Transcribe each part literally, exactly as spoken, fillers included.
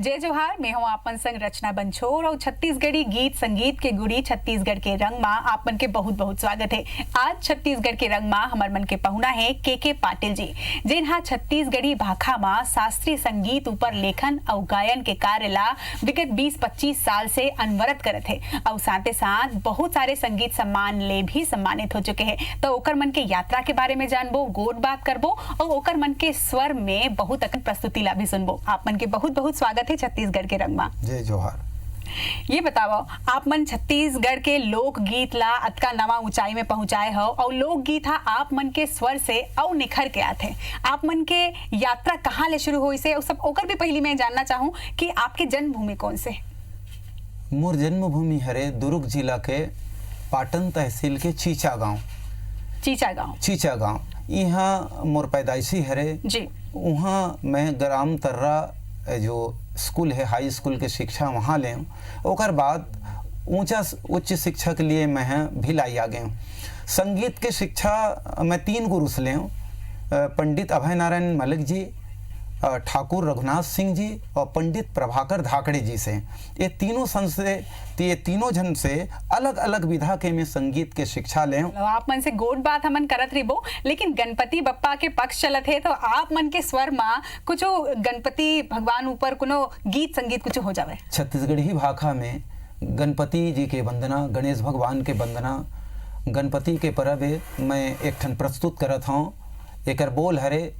जय जोहार, मैं हूं आप मन संग रचना बंछोर अउ छत्तीसगढ़ी गीत संगीत के गुड़ी छत्तीसगढ़ के रंग मा आप मन के बहुत बहुत स्वागत हे। आज छत्तीसगढ़ के रंग मा हमर मन के पहुना हे के के पाटिल जी, जेन हा छत्तीसगढ़ी भाखा मा शास्त्रीय संगीत ऊपर लेखन अउ गायन के कार्य ला विगत बीस पच्चीस साल से अनवरत करत हे अउ साथे साथ बहुत सारे संगीत सम्मान ले भी सम्मानित हो चुके हे। तो ओकर मन के यात्रा के बारे में जानबो, गोठ बात करबो अउ ओकर मन के स्वर में बहुत अकन प्रस्तुति ला भी सुनबो। आप मन के बहुत बहुत स्वागत हे छत्तीसगढ़ के रंग मा। जय जोहार। ये बतावव, आप मन छत्तीसगढ़ के लोकगीत ला अतका नवा ऊंचाई में पहुंचाए हव अउ लोकगीत हा आप मन के स्वर से अउ निखर के आथे। आप मन के यात्रा कहाँ ले शुरू होइस हे अउ सब ओकर भी पहिली मैं जानना चाहूँ कि आपके जन्मभूमि कौन से? मोर जन्मभूमि हरे दुर्ग जिला के पाटन तहसील के चीचा गांव। चीचा गांव। चीचा गांव, इहाँ मोर पैदाइशी हरे। जी। उहाँ मैं ग्राम तर्रा, ए, जो स्कूल है, हाई स्कूल के शिक्षा वहाँ लें। ओकर बाद ऊंचा स-, उच्च शिक्षा के लिए मैं भिलाई आ गए हूँ। संगीत के शिक्षा मैं तीन गुरु से लें, अ, पंडित अभय नारायण मलिक जी, अ, ठाकुर रघुनाथ सिंह जी और पंडित प्रभाकर धाकड़े जी से। ये तीनों संत से, ये तीनों जन से अलग-अलग विधा के में संगीत के शिक्षा लें। चलो, आप मन से गोठ बात हमन करत रहिबो, लेकिन गणपति बप्पा के पक्ष चलत हे, तो आप मन के स्वर मा कुछ गणपति भगवान ऊपर कोनो गीत संगीत कुछ हो जावे। छत्तीसगढ़ी भाखा में गणपति जी के वंदना, गणेश भगवान के वंदना, गणपति के परब ए, मैं एक ठन प्रस्तुत करत हौं। एकर बोल हरे,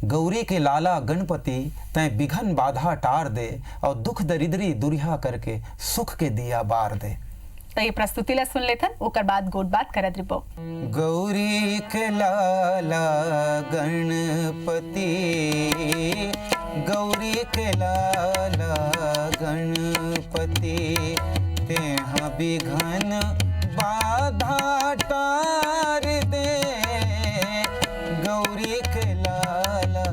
गौरी के लाला गणपति, तैं बिघन बाधा टार दे, और दुख दरिद्री दुरिहा करके सुख के दिया बार दे। तो ये प्रस्तुति ला सुन लेथन, ओकर बाद गोठ बात करत रिबो। गौरी के लाला गणपति, गौरी के लाला गणपति, तेहा बिघन बाधा टार दे। गौरी के लाला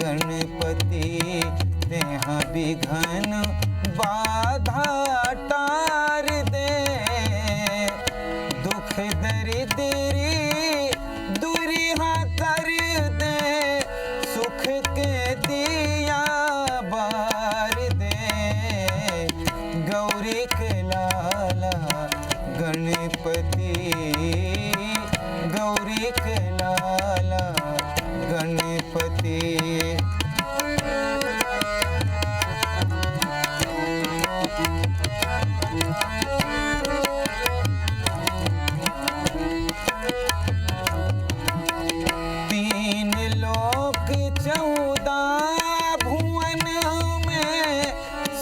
गणपति, तेहा बिघन बाधा टार दे। दुख दरिद्री दुरिहा कर दे, सुख के दिया बार दे। गौरी के लाला गणपति, गौरी के लाला गणपति। तीन लोक चौदह भुवन में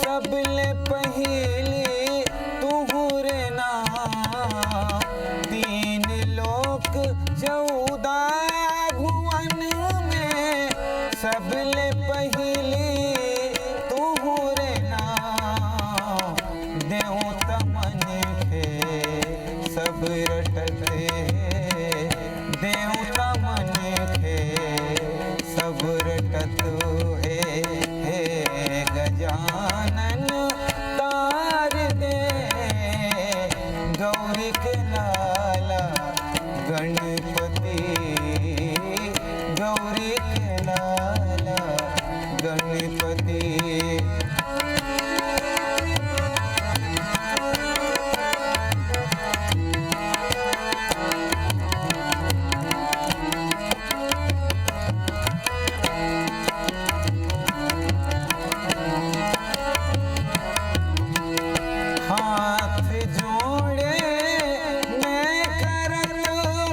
सबले पहिली तुहरे नाम। तीन लोक चौदह भुवन में सबले पहिली तुहरे नाम। देवता मन के सब रटत हे, देवता मन के सब रटत हे। हे गजानन तार दे, गौरी के लाला गणपति, गौरी के लाला गणपति। हाथ जोड़े मैं करत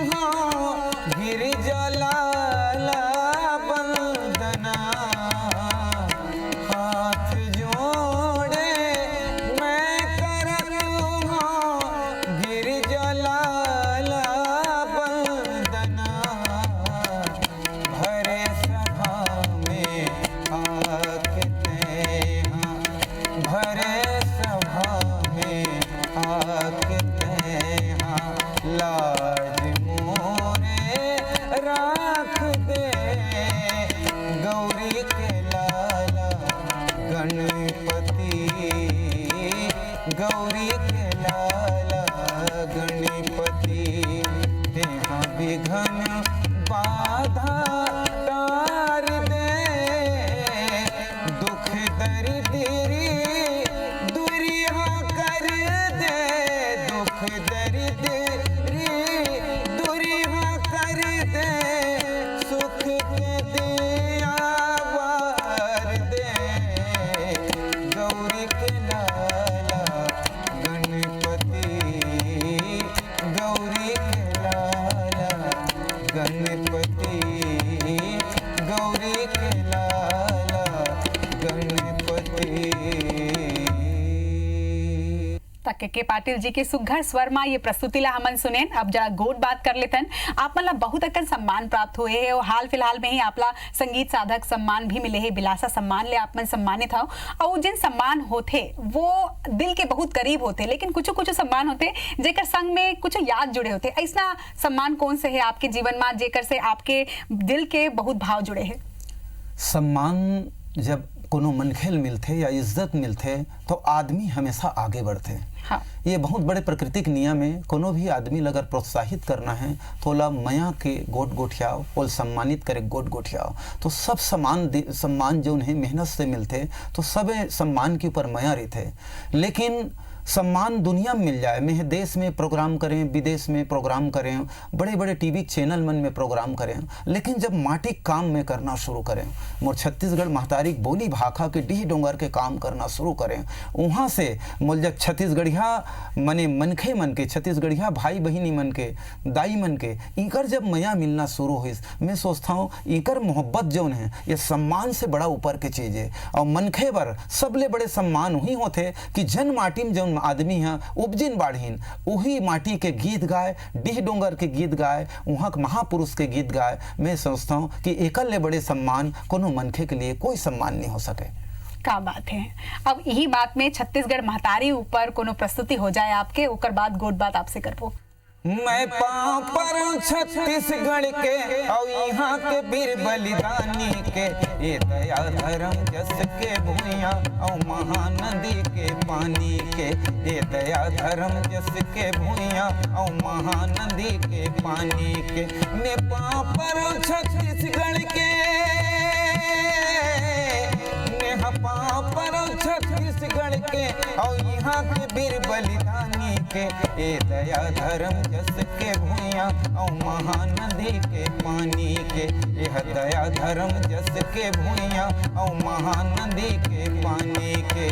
हौं गिरजा लाला वंदना। के पाटिल जी के सुघर स्वर मा ये प्रस्तुति ला हमन सुनेन। अब जरा गोठ बात कर लेथन। आप मन ला बहुत अकन सम्मान प्राप्त होए हे अउ हाल फिलहाल में ही आप ला संगीत साधक सम्मान भी मिले हे, बिलासा सम्मान ले आप मन सम्मानित हव। अउ जेन सम्मान होथे वो दिल के बहुत करीब होथे, लेकिन कुछ कुछ सम्मान होथे जेकर संग में कुछ याद जुड़े होथे। अइसना सम्मान कौन से हे आपके जीवन मा जेकर से आपके दिल के बहुत भाव जुड़े हे? सम्मान जब कोनो मनखे ल मिलथे या इज्जत मिलथे, तो आदमी हमेशा आगे बढ़थे। हाँ। ये बहुत बड़े प्राकृतिक नियम हे। कोनो भी आदमी ल अगर प्रोत्साहित करना हे, तो ओला मया के गोठ गोठियाव, ओला सम्मानित करे के गोठ गोठियाव। तो सब सम्मान दे-, सम्मान जौन हे, मेहनत से मिलथे, तो सब सम्मान के ऊपर मया रहिथे। लेकिन सम्मान दुनिया में मिल जाए, मैं देश में प्रोग्राम करें, विदेश में प्रोग्राम करें, बड़े-बड़े टीवी चैनल मन में प्रोग्राम करें, लेकिन जब माटी के काम में करना शुरू करें, मोर छत्तीसगढ़ महतारी के बोली भाखा के डीह डोंगर के काम करना शुरू करें, उहाँ से मोर जब छत्तीसगढ़िया मने मनखे मन के, छत्तीसगढ़िया भाई बहिनी मन के, दाई मन के, इकर जब मया मिलना शुरू होइस, मैं सोचता हूँ इकर मोहब्बत जौन हे, ये सम्मान से बड़ा ऊपर के चीज हे। अउ मनखे बर सबले बड़े सम्मान उही होथे कि जन माटी में जौन आदमी ह उपजिन बाढ़िन, उही माटी के गीत गाए, डीह डोंगर के गीत गाए, उहाँ के महापुरुष के गीत गाए। मैं सोचता हूँ कि एकर ले बड़े सम्मान कोनो मनखे के लिए कोई सम्मान नहीं हो सके। का बात है। अब यही बात में छत्तीसगढ़ महतारी ऊपर कोनो प्रस्तुति हो जाए आपके, ओकर बाद गोठ बात आपसे करबो। मैं पाँव परौं छत्तीसगढ़ के, अउ इहाँ के बीर बलिदानी के, ए दया धरम जस के भुइयां, अउ महानदी के पानी के, ए दया धरम जस के भुइयां, अउ महानदी के पानी के। मैं पाँव परौं छत्तीसगढ़ के, मैं पाँव परौं छत्तीसगढ़ के, अउ इहाँ के बीर बलिदानी के, ए दया धरम जस के भुइयां, अउ महानदी के पानी के, एह दया धरम जस के भुइयां, अउ महानदी के पानी के।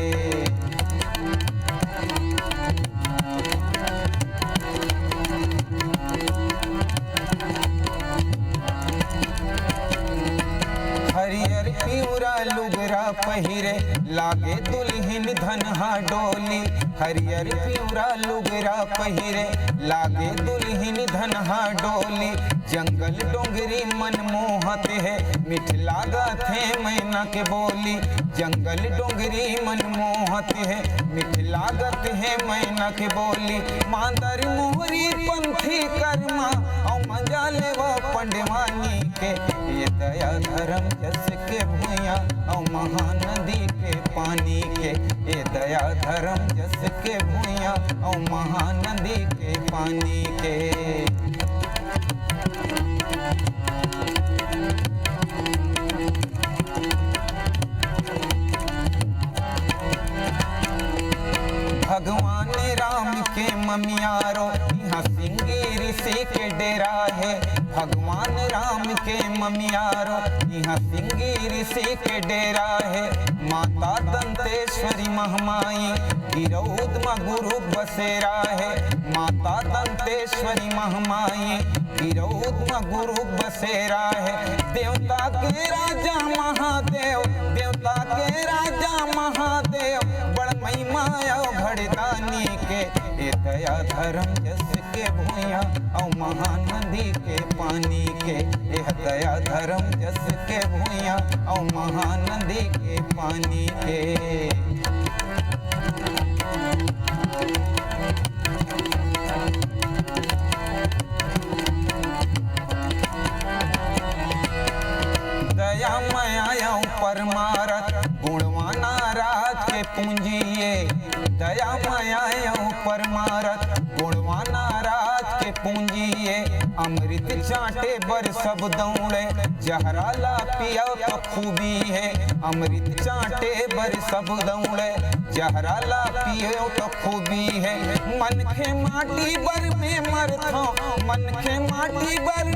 हरियर पिंवरा लुगरा पहिरे, लागे दुल्हिन धनहा डोली। हरियर पिंवरा लुगरा पहिरे, लागे दुल्हिन धनहा डोली। जंगल डोंगरी मन मोहत हे, मीठ लागत हे मैना के बोली। जंगल डोंगरी मन मोहत हे, मीठ लागत हे मैना के बोली। मांदर मोहरी पंथी करमा, अउ मजा लेवा पंडवानी के। ए दया धरम जस के भुइयां, अउ महानदी के पानी के। ए दया धरम जस के भुइयां, अउ महानदी के पानी के। भगवान राम के ममियारो, इहाँ सिंगी ऋषि के डेरा हे। भगवान राम के ममियारो, इहाँ सिंगी ऋषि के डेरा हे। माता दंतेश्वरी महमाई, गिरौद म गुरु बसेरा हे। माता दंतेश्वरी महमाई, गिरौद म गुरु बसेरा हे। देवता के राजा महादेव, देवता के राजा महादेव, बड़ महिमा अवघड़दानी के। ए दया धरम जस के भुइयां, अउ महानदी के पानी के। एह दया धरम जस के भुइयां, अउ महानदी के पानी के। दया मया अउ परमारथ, गुणवाना राज के पूंजी ये। दया मया अउ परमारथ, गुणवाना राज के पूंजी ये। अमृत चांटे बर सब दौड़े, जहरा ला पिया तो खूबी हे। अमृत चांटे बर सब दौड़े, जहरा ला पियो तो खूबी हे। मनखे माटी बर में मरथों, मनखे माटी बर,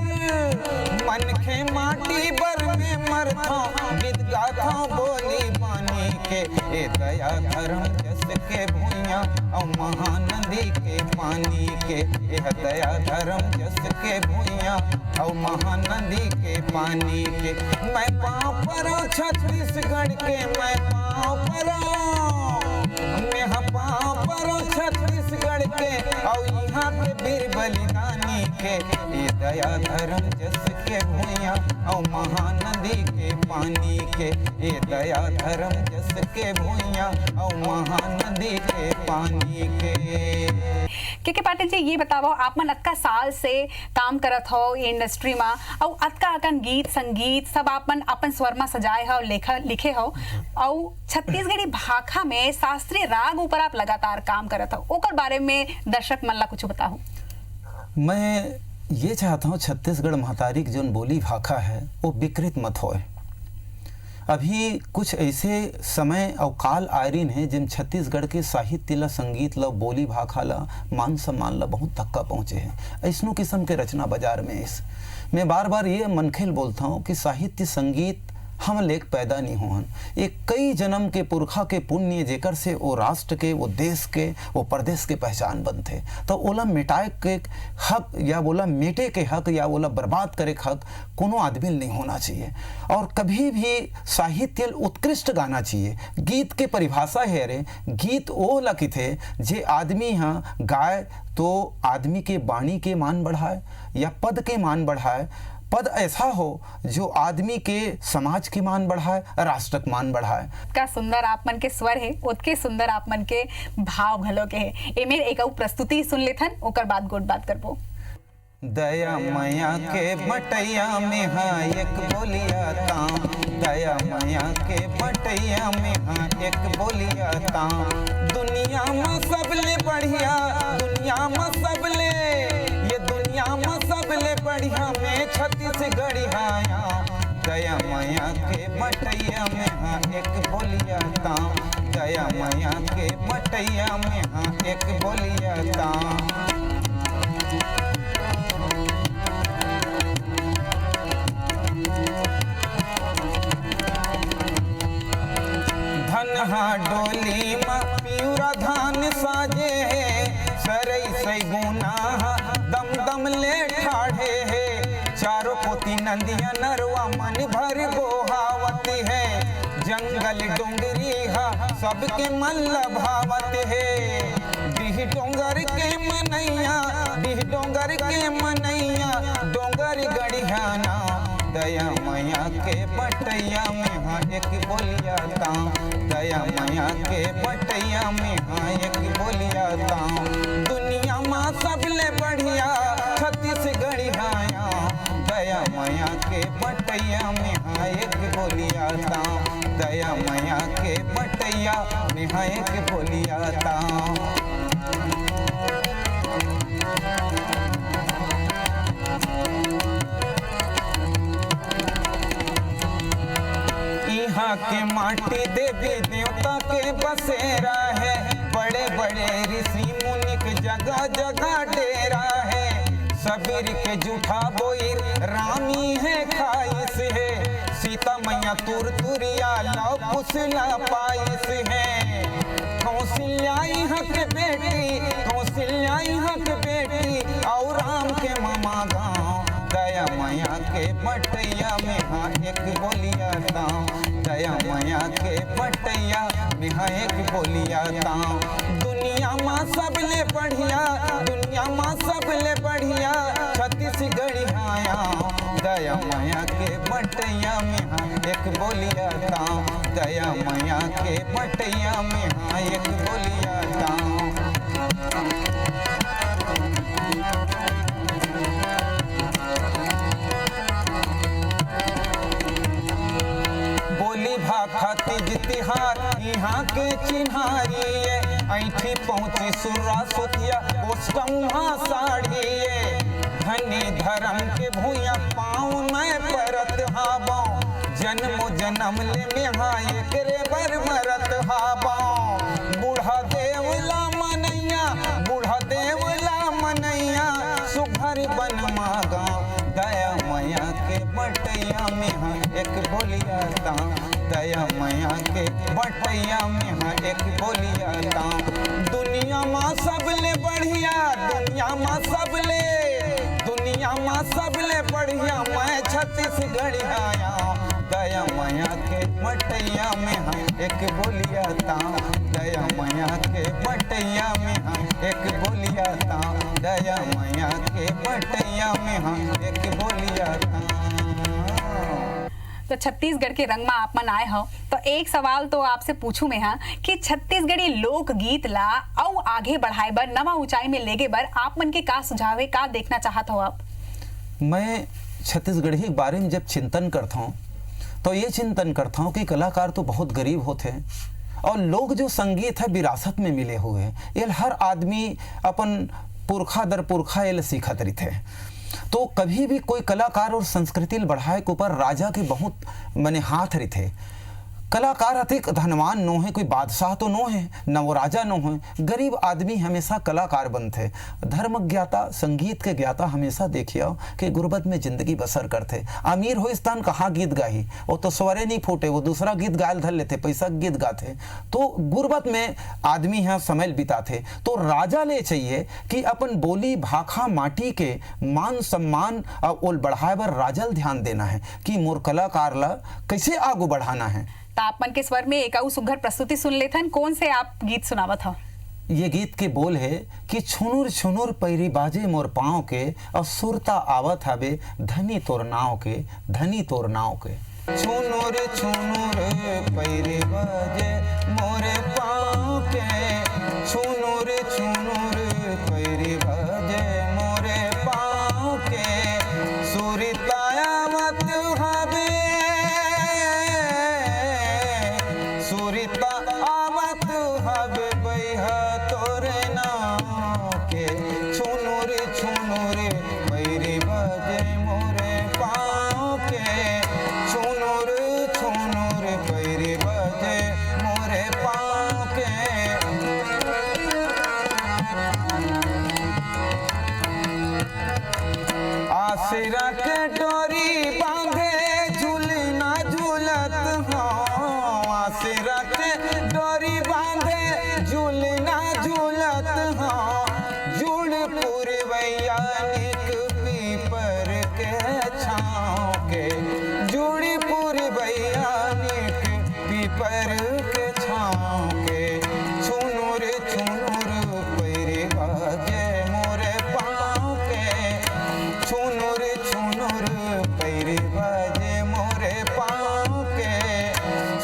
मनखे माटी बर में मरथों, गीत गाथों बोली बानी के। ए दया धरम जस के भुइयां, अउ महानदी के पानी के। एह दया धरम जस के भुइयां, अउ महानदी के पानी के। मैं पाँव परौं छत्तीसगढ़ के, मैं पाँव परौं, मैं ह पाँव परौं छत्तीसगढ़ के अउ इहाँ के वीर बलिदानी के, ए दया धर्म जस के भुइयां अउ महानदी के पानी के, ए दया धर्म जस के भुइयां अउ महानदी के पानी के। के के पाटिल जी, ये बतावव, आप मन अतका साल से काम करत हव ये इंडस्ट्री मा, अउ अतका अकन गीत संगीत सब आप मन अपन स्वर मा सजाए हव, लेखा लिखे हव, अउ छत्तीसगढ़ी भाखा में शास्त्रीय राग ऊपर आप लगातार काम करत हव, ओकर बारे में दर्शक मन ला कुछ बताहू। मैं ये चाहत हूँ, छत्तीसगढ़ महतारी के जोन बोली भाखा है, वो विकृत मत होए। अभी कुछ ऐसे समय अउ काल आयरिन है, जिन छत्तीसगढ़ के साहित्य ला, संगीत ला, बोली भाखा ला, मान सम्मान ला बहुत धक्का पहुँचे है। ऐसनो किस्म के रचना बाजार में इस मैं बार बार ये मनखेल बोलता हूँ कि साहित्य, संगीत हम लेक पैदा नहीं होहन। ये कई जन्म के पुरखा के पुण्य, जेकर से वो राष्ट्र के, वो देश के, वो प्रदेश के पहचान बनथे। तो ओला मिटाए के हक या ओला मेटे के हक या ओला बर्बाद करे के हक कोनो आदमी ल नहीं होना चाहिए। और कभी भी साहित्य ल उत्कृष्ट गाना चाहिए। गीत के परिभाषा है रे, गीत ओ ला किथे जे आदमी ह गाय तो आदमी के बाणी के मान बढ़ाए या पद के मान बढ़ाए। पद ऐसा हो जो आदमी के, समाज के मान बढ़ाए, राष्ट्र के मान बढ़ाए। का सुंदर आप मन के स्वर है, ओतके सुंदर आप मन के भाव घलो के है। एमे एक अउ प्रस्तुति सुन लेथन, ओकर बाद गोठ बात करबो। दया मया के बटैया में हा एक बोलिया ताम, दया मया के बटैया में हा एक बोलिया ताम। दुनिया में सबले बढ़िया, दुनिया में सबले, ये दुनिया में सबले बढ़िया में छत्तीसगढ़िया। दया मया के बटैया में हा एक बोलिया ताम, दया मया के बटैया में हा एक बोलिया ताम। धनहा डोली म पिउरा धान साजे हे, सरई सैगुना ह दम दम ले ठाढ़े हे। चारों कोति नंदिया नरवा मन भर बोहावत हे, जंगल डोंगरी ह सबके मन ल भावत हे। डीह डोंगर के मनैया, डीह डोंगर के मनैया, डोंगर गढ़ियाना। दया मया के बटैया में हा एक बोलिया ताम, दया मया के बटैया में हा एक बोलिया ताम। दुनिया मा सबले बढ़िया छत्तीसगढ़िया। दया मया के बटैया में हा एक बोलिया ताम, दया मया के बटैया में हा एक बोलिया ताम। इहाँ के माटी देवी देवता के बसेरा हे, बड़े बड़े ऋषि मुनि के जगह जगह डेरा हे। सबेर के जूठा बोइर रामी हे खाइस हे, सीता मैया तुरतुरिया लव कुछ न पाइस हे। कौशल्या इहाँ के बेटी, कौशल्या इहाँ के बेटी, अउ राम के ममा गाँव। दया मया के बटैया में हा एक बोलिया ताम, दया मया के बटैया में हा एक बोलिया ताम। दुनिया मा सबले बढ़िया, दुनिया मा सबले बढ़िया छत्तीसगढ़िया। दया मया के बटैया में हा एक बोलिया ताम, दया मया के बटैया में हा एक बोलिया ताम। बोली भाखा तीज तिहार इहाँ के चिन्हारी ये, ऐठी पहुँची सुर्रा सोतिया कोस्टम हा साड़ी ये। धनी धरम के भुइयां पाँव मैं परत हावंव, जन्मो जन्म ले मेहा एकरे बर मरत हावंव। बूढ़ा देव ला मनैया, बूढ़ा देव ला मनैया, सुघर बन मांगा, दया मया के बटैया मेहा एक बोलिया ताम, दया मया के बटैया मेहा एक बोलिया ताम। दुनिया मा सबले बढ़िया, दुनिया मा सबले, दुनिया मा सबले बढ़िया मैं छत्तीसगढ़िया आया। दया मया के मटैया में हम एक बोलिया ता, दया मया के मटैया में हम एक बोलिया ता, दया मया के मटैया में हम एक बोलिया ता। तो छत्तीसगढ़ के रंग में आप मन आए हो, तो एक सवाल तो आपसे पूछूं मैं, हाँ, कि छत्तीसगढ़ी लोकगीत ला अउ आगे बढ़ाए बर, नवा ऊंचाई में लेगे बर आप मन के का सुझाव है, का देखना चाहत हो आप? मैं छत्तीसगढ़ी के बारे में जब चिंतन करता हूँ, तो ये चिंतन करता हूँ कि कलाकार तो बहुत गरीब होते हैं, और लोग जो संगीत है, विरासत में मिले हुए हैं, ये हर आदमी अपन पुरखा दर पुरखा ये सीखत रहिथे। तो कभी भी कोई कलाकार और संस्कृति ल बढ़ाए के ऊपर राजा के बहुत, माने, हाथ रहिथे। कलाकार अतिक धनवान नो है, कोई बादशाह तो नो है, न वो राजा नो है, गरीब आदमी हमेशा कलाकार बनथे। धर्म ज्ञाता, संगीत के ज्ञाता हमेशा देखियो कि गुर्बत में जिंदगी बसर करथे। अमीर होइस तहन कहाँ गीत गाही, वो तो स्वरे नहीं फूटे, वो दूसरा गीत गायल धर लेथे, पैसा के गीत गाथे। तो गुर्बत में आदमी ह समय ल बिताथे। तो राजा ले चाहिए कि अपन बोली भाखा माटी के मान सम्मान अउ ओल बढ़ाए बर राजा ल ध्यान देना है कि मोर कलाकार ला कैसे आगू बढ़ाना है। त आप मन के स्वर में एक अउ सुघर प्रस्तुति सुन लेथन। कौन से आप गीत सुनावत हो? ये गीत के बोल है कि छुनुर छुनुर पैरी बाजे मोर पाँव के, और सुरता आवत हवे धनी तोर नाव के, धनी तोर नाव के। छुनुर छुनुर पैरी बाजे मोरे पाँव के, छुनुर छुनुर पैरी बाजे मोरे पाँव के, सुरता आवत हवे, सुरता आवत हवे बैहा तोरे नाव के। छुनुर छुनुर पैरी बाजे मोरे पाँव के, छुनुर छुनुर पैरी बाजे मोरे पाँव के। आसरा के डोरी बांधे झूलना झूलत हूँ, आसरा के डोरी बांधे झूलना झूलत हूँ। जुड़ पुरवैया निक पीपर के छाँव के, जुड़ पुरवैया निक पीपर के छाँव के। छुनुर छुनुर पैरी बाजे मोरे पाँव के, छुनुर छुनुर पैरी बाजे मोरे पाँव के।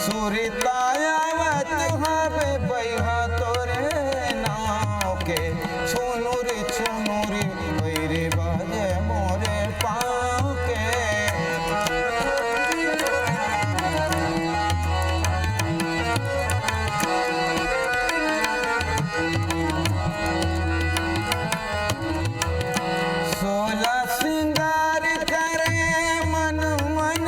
सुरता आवत हवे बैहा तोरे नाव के, छुनुर छुनुर पैरी बाजे मोरे पाँव के। सोला सिंगार करे मन मन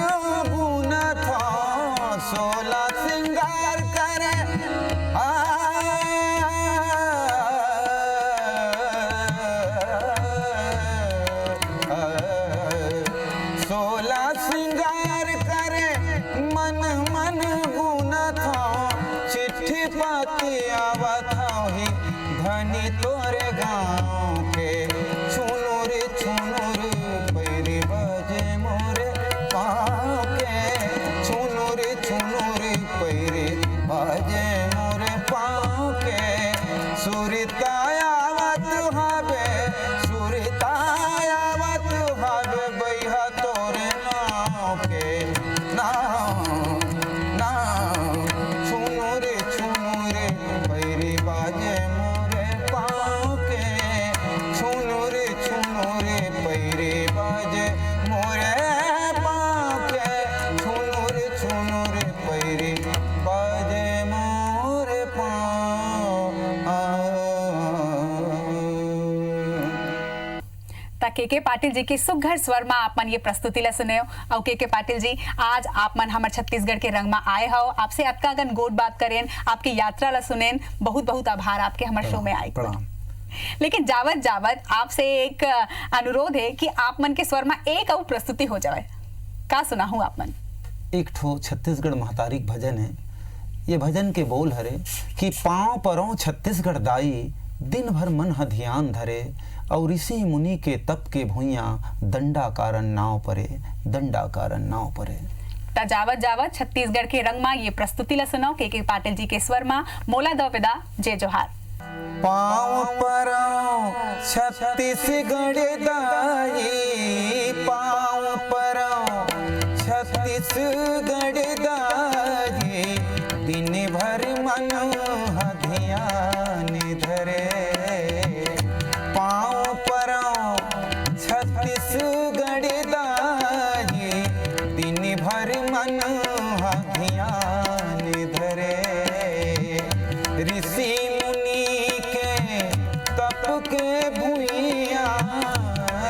गुनत हूँ, सोला सिंगार करे, आ, आ, सोला सिंगार करे मन मन गुनत हूँ, चिट्ठी पाती आवत हूँ ही धनी तोरे गाँव के। छुनुर छुनुर पैरी बाजे मोरे पाँव के, छुनुर छुनुर पैरी बाजे मोरे पाँव के। सुरता आवत हवे, सुरता आवत हवे बैहा तोरे नाव के, नाव, नाव। छुनुर छुनुर पैरी बाजे मोरे पाँव के, छुनुर छुनुर पैरी बाजे मोरे पाँव के, छुनुर छुनुर पैरी बाजे मोरे पाँव। त के के पाटिल जी के सुघर स्वर म आप मन ये प्रस्तुति ला सुने हो। अउ के के पाटिल जी, आज आप मन हमर छत्तीसगढ़ के रंग म आए हो, आपसे अतका अगन गोठ बात करेन, आपके यात्रा ला सुनेन, बहुत बहुत आभार आपके हमर शो में आए। प्रणाम। लेकिन जावत जावत आपसे एक अनुरोध है कि आप मन के स्वर म एक अउ प्रस्तुति हो जावे। का सुनाहूँ आप मन? एक ठो छत्तीसगढ़ महतारी के भजन है। ये भजन के बोल हरे कि पाँव परौं छत्तीसगढ़ दाई, दिन भर मन ह धियान धरे, अउ ऋषि मुनि के तप के भुइयां दंडाकारन नाव परे, दंडाकारन नाव परे। जावत जावत छत्तीसगढ़ के रंग मा ये प्रस्तुति ला सुनव, के के पाटिल जी के स्वर मा। मोला दव विदा, जय जोहार। पाँव परौं छत्तीसगढ़ दाई, पाँव परौं छत्तीसगढ़ दाई, दिन भर मन ह ध्यान धरे। पाँव परौं छत्तीसगढ़ दाई, दिन भर मन ह ध्यान धरे। ऋषि मुनि के तप के भुइयां,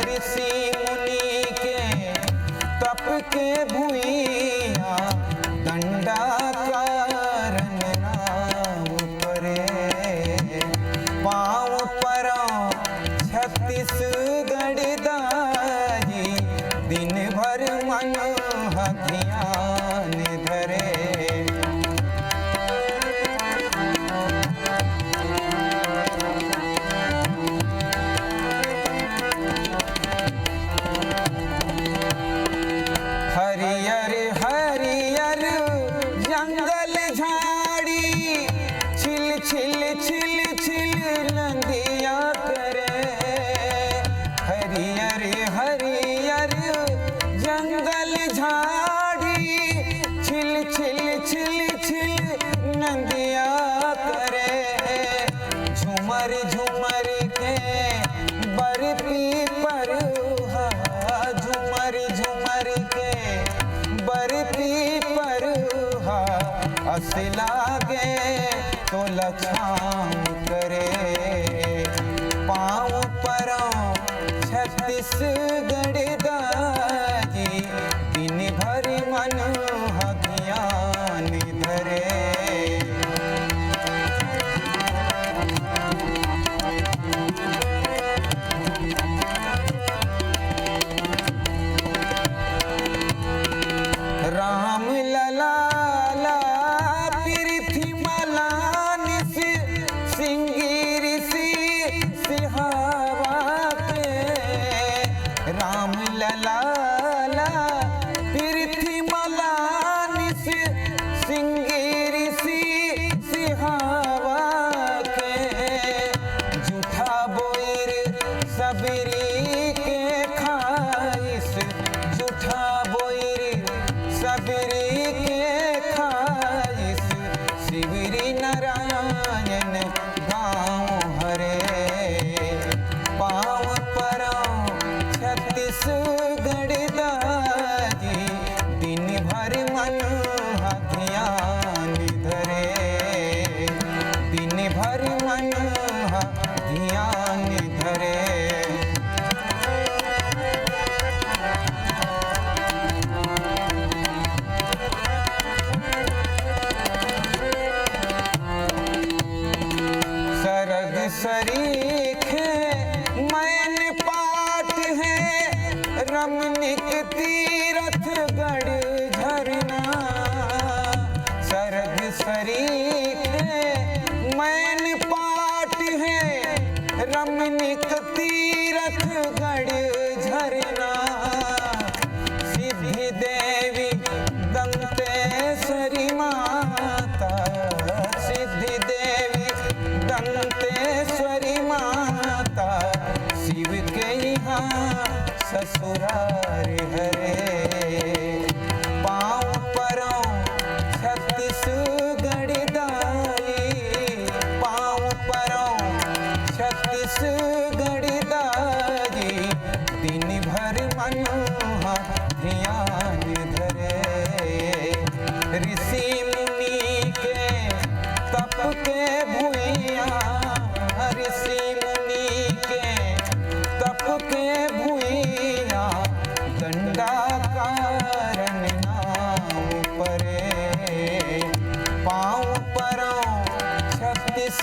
ऋषि मुनि के तप के भुइयां, दंडाकारन नाम परे। पाँव परौं छत्तीसगढ़ दाई, दिन भर मन ह ध्यान धरे। हरियर हरियर जंगल झाड़ी, छिल छिल छिल छिल नदिया करे। हरियर हरियर जंगल झाड़ी, छिल छिल छिल छिल नदिया करे। झुमर झुमर के बरपी परुहा, झुमर झुमर के बरपी परुहा, अस लागे तोला छाँव करे। पाँव परौं छत्तीसगढ़ दाई, दिन भर मन ह ध्यान धरे। राम लला ला पृथ्वी मा लानिस, सिंगी ऋषि सिहावा के। राम लला ला पृथ्वी मा लानिस, सिंगी ऋषि सिहावा के। जूठा बोइर सबरी के खाइस, जूठा बोइर सबरी के खाइस, शिवरी नारायण गाँव हरे। पाँव परौं छत्तीसगढ़ दाई, दिन भर मन ह ध्यान धरे, दिन भर मन ह ध्यान धरे। सरग सरीखे मैन पाट हे, रमणीक तीरथ गढ़ झरना। सरग सरीखे मैन पाट हे, रमणीक तीरथ गढ़ झरना। सिद्धि देवी दंतेश्वरी माता, सिद्धि देवी दंतेश्वरी माता, शिव के इहाँ ससुरार हरे। पाँव परौं छत्तीसगढ़ दाई, पाँव परौं छत्तीसगढ़ दाई, दिन भर मन ह ध्यान धरे। ऋषि मुनि के तप के भुइयां, ऋषि मुनि के तप के भुइयां, दंडाकारन नाम परे। पाँव परौं छत्तीस